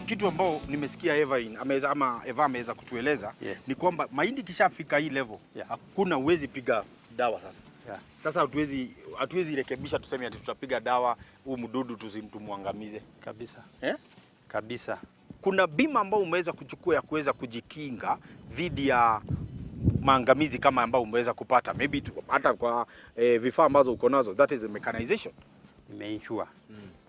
Kitu ambao nimesikia Eva ameweza ama Eva ameweza kutueleza ni kwamba mahindi kishafika hii level, hakuna, uwezi piga dawa sasa. Sasa hatuwezi rekebisha tuseme ati tutapiga dawa huu mdudu tusimtumwangamize. Kabisa. Eh? Kabisa. Kuna bima ambayo umeweza kuchukua ya kuweza kujikinga dhidi ya maangamizi kama ambao umeweza kupata, maybe hata kwa vifaa ambazo uko nazo, that is mechanization? Nimeinsure.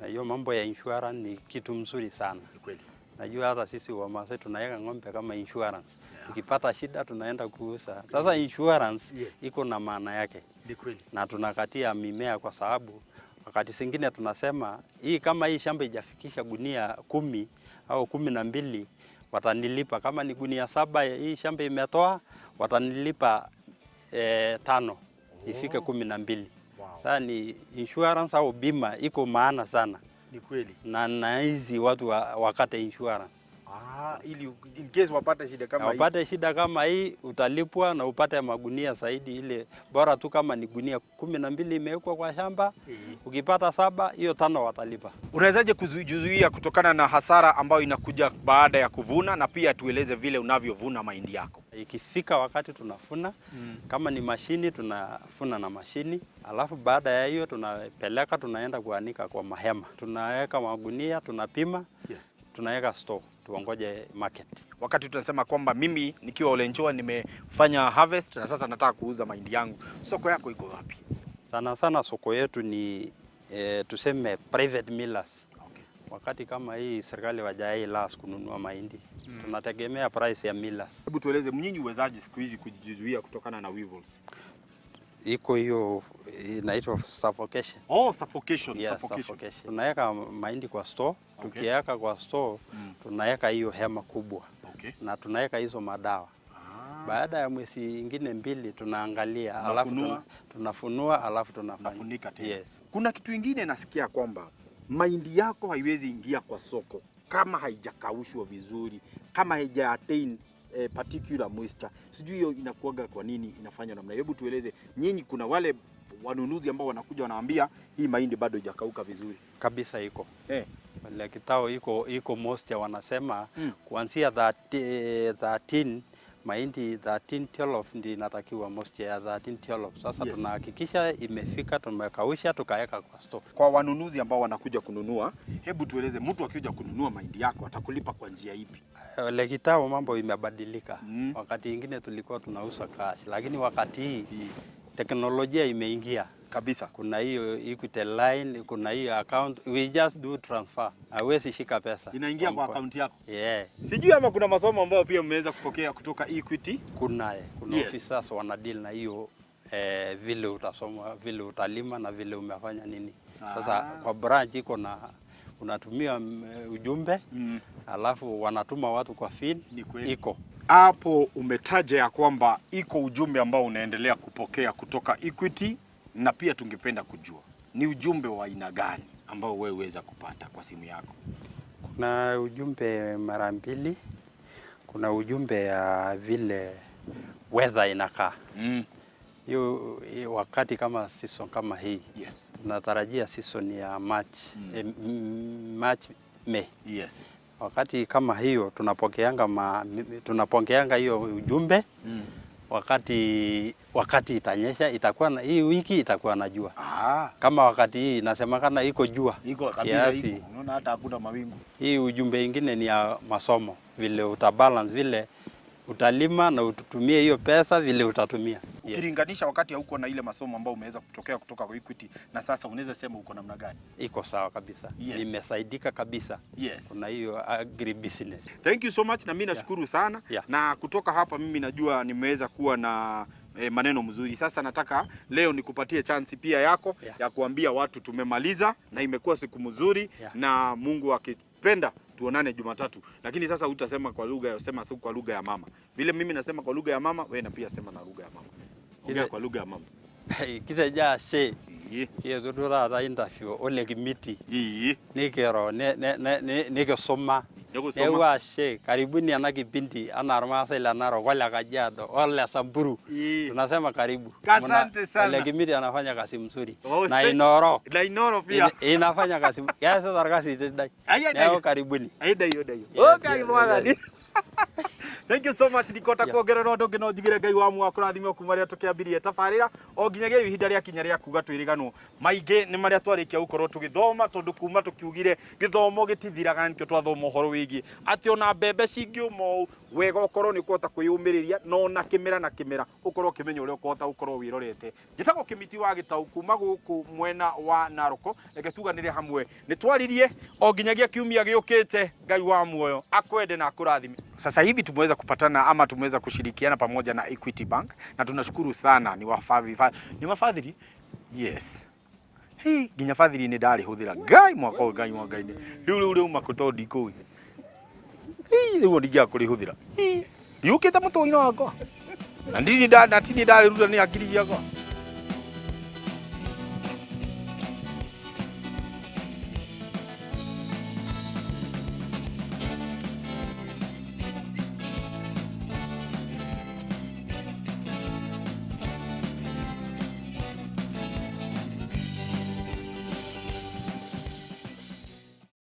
Na hiyo mambo ya insurance ni kitu mzuri sana. Ni kweli. Najua hata sisi Wamasai tunaweka ng'ombe kama insurance. Tukipata shida tunaenda kuuza. Sasa insurance iko na maana yake. Ni kweli. Na tunakatia mimea kwa sababu wakati zingine tunasema hii, kama hii shamba ijafikisha gunia 10 au 12, watanilipa. Kama ni gunia 7 hii shamba imetoa, watanilipa 5 ifike 12. Sasa ni insurance au bima iko maana sana. Ni kweli. Na hizi watu wakate insurance. Ah, ili in case wapate shida kama Na hii. upate shida kama hii utalipwa na upate magunia zaidi. Ile bora tu kama ni gunia 12 imewekwa kwa shamba, ukipata 7, hiyo 5 watalipa. Unawezaje kujizuia kutokana na hasara ambayo inakuja baada ya kuvuna, na pia tueleze vile unavyovuna mahindi yako? Ikifika wakati tunafuna, kama ni mashini tunafuna na mashini, alafu baada ya hiyo tunapeleka, tunaenda kuanika kwa mahema, tunaweka magunia, tunapima, tunaweka store, tuongoje market. Wakati tunasema kwamba mimi nikiwa Olenchoa nimefanya harvest na sasa nataka kuuza mahindi yangu, soko yako iko wapi? Sana sana soko yetu ni tuseme private millers. Wakati kama hii serikali wajai las kununua mahindi, tunategemea price ya millers. Hebu tueleze, mnyinyi uwezaje siku hizi kujizuia kutokana na weevils? Iko hiyo inaitwa suffocation. Oh, suffocation, Yes, suffocation. suffocation. Tunaweka mahindi kwa store. Tukiweka kwa store, tunaweka hiyo hema kubwa na tunaweka hizo madawa. Baada ya mwezi ingine 2 tunaangalia, alafu Tunafunua. tunafunua alafu tunafanya. Tunafunika tena. Yes. Kuna kitu ingine nasikia kwamba mahindi yako haiwezi ingia kwa soko kama haijakaushwa vizuri, kama haija attain particular moisture. Sijui hiyo inakuwaga kwa nini inafanya namna hiyo. Hebu tueleze nyinyi, kuna wale wanunuzi ambao wanakuja wanawaambia hii mahindi bado haijakauka vizuri? Kabisa iko. Wale kitao iko moisture wanasema kuanzia 13, mahindi 13 12 ndio inatakiwa moisture ya 13 12. Sasa tunahakikisha imefika, tumekausha, tukaweka kwa store. Kwa wanunuzi ambao wanakuja kununua, hebu tueleze, mtu akija kununua mahindi yako atakulipa kwa njia ipi? Lekitao mambo imebadilika. Wakati ingine tulikuwa tunauza cash, lakini wakati hii teknolojia imeingia. Kuna hiyo Equity line, kuna hiyo account, we just do transfer. Hawezi shika pesa. Inaingia kwa account yako. Yeah. Sijui ama kuna masomo ambayo pia mmeweza kupokea kutoka Equity. Kuna officers wana deal na hiyo, vile utasoma, vile utalima na vile umefanya nini. Sasa kwa branch iko na unatumia ujumbe, alafu wanatuma watu kwa field. Ni kweli. Iko. Hapo umetaja ya kwamba iko ujumbe ambao unaendelea kupokea kutoka Equity, na pia tungependa kujua ni ujumbe wa aina gani ambao wewe uweza kupata kwa simu yako. Kuna ujumbe mara mbili. Kuna ujumbe ya vile weather inakaa. Hiyo wakati kama season kama hii, tunatarajia season ya March, March, May. Wakati kama hiyo tunapokeanga hiyo ujumbe wakati itanyesha, itakuwa na, hii wiki itakuwa na jua. Kama wakati hii inasemekana iko jua Iko kabisa kiasi. Iko. Unaona hata hakuna mawingu. Hii ujumbe ingine ni ya masomo, vile utabalance, vile utalima na ututumie hiyo pesa vile utatumia. Yes. Ukilinganisha wakati hauko na ile masomo ambayo umeweza kutokea kutoka kwa Equity na sasa, unaweza sema uko namna gani? Iko sawa kabisa. Nimesaidika kabisa. Kuna hiyo agri business. Thank you so much, na mimi nashukuru sana. Na kutoka hapa mimi najua nimeweza kuwa na maneno mzuri. Sasa nataka leo nikupatie chance pia yako ya kuambia watu tumemaliza na imekuwa siku mzuri na Mungu akipenda tuonane Jumatatu. Lakini sasa utasema kwa lugha ya sema kwa lugha ya mama. Vile mimi nasema kwa lugha ya mama, wewe na pia sema na lugha ya mama. Ongea kwa lugha ya mama. Kitejo ashe kietuo taata interview ole Kimiti. Nikiro nikisuma. Nĩgũcoma. Neeku ashe, karibuni ena kipindi anaa irmaasai le Narok ole Kajiado ole Samburu. Tunasema karibu. Asante sana. Ole Kimiti anafanya kazi mzuri. Oh, Na Inooro. Na Inooro pia. Inafanya kazi, keasita orkasi sidai. Ai, Neeku karibuni. Aidaio daio. Yes, Okay, yes, mwathani. yes. Thank you so much. Ndikota kuongerera ũndũ ũngĩ, no njugire Ngai wa muoyo akũrathime kuma rĩrĩa tũkĩambirie tabarĩra o nginyagia rĩu ihinda rĩakinya rĩa kuga twĩrĩganwo. Maingĩ nĩ marĩa twarĩkia gũkorwo tũgĩthoma, tondũ kuma tũkiugire gĩthomo gĩtithiraga, nĩkĩo twathoma ũhoro wĩgiĩ atĩ ona mbembe cingĩũma ũũ wega ũkorwo nĩ ũkũhota kwĩyũmĩrĩria, na ona kĩmera na kĩmera ũkorwo ũkĩmenya ũrĩa ũkũhota gũkorwo wĩrorete. Njĩtagwo Kĩmiti wa Gĩtau kuma gũkũ mwena wa Naroko. Reke tuganĩre hamwe nĩ twaririe o nginyagia kiumia gĩũkĩte. Ngai wa muoyo akwende na akũrathime. Sasa hivi tumeweza kupatana ama tumeweza kushirikiana pamoja na Equity Bank na tunashukuru sana. Ni wafadhili, ni wafadhili, yes. Hii nginya fadhili nĩ ndarĩhũthĩra Ngai mwaka ũyũ, Ngai wa Ngai rĩu rĩu rĩu makũto ndikũĩ. Hii rĩu ndingĩaga kũrĩhũthĩra, riũkĩte mũtwe-inĩ wakwa na ndirĩ nda na tini ndarĩruta nĩ hakiri ciakwa.